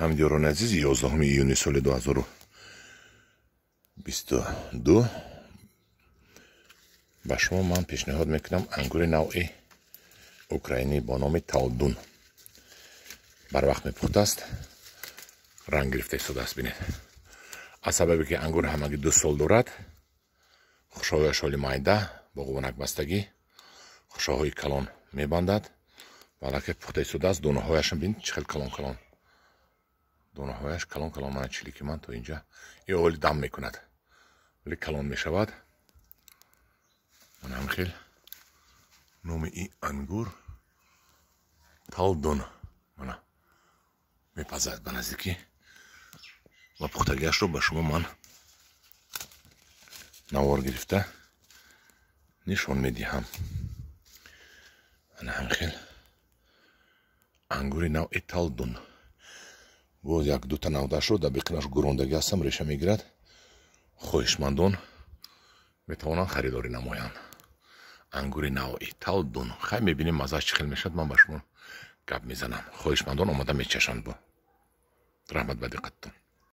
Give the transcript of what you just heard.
Ҳамдиёрони азиз, 11 июни соли 2022 ба шумо ман пешниҳод мекунам ангури навъи украинӣ бо номи Талдун. Барвақт мепухтааст, ранг гирифта истодааст. Бинед, аз сабабе ки ангур ҳамагӣ 2 сол дорад, хушоҳояш ҳоли майда, бо ғунакбастагӣ, хушоҳои калон мебандад ва аллакай пухта истодааст. Донаҳояшам бинед, чӣ хел калон калон, донаҳояш калон калон. Мана, чилики ман то инҷа и оли дам мекунад, вале калон мешавад. Мана, ҳамхел номи и ангур Талдун. Мана, мепазад ба наздикӣ ва пухтагиашро ба шумо ман навор гирифта нишон медиҳам. Ана, ҳамхел ангури навъи Талдун. Боз як дута навдаашро дар биқинаш гурондагӣ ҳастам, реша мегирад. Хоҳишмандон метавонанд харидорӣ намоянд ангури навъи Талдун. Хай, мебинем, маззааш чӣ хел мешавад, ман ба шумо гап мезанам. Хоҳишмандон омода мечашанд. Бо раҳмат ба диққататон.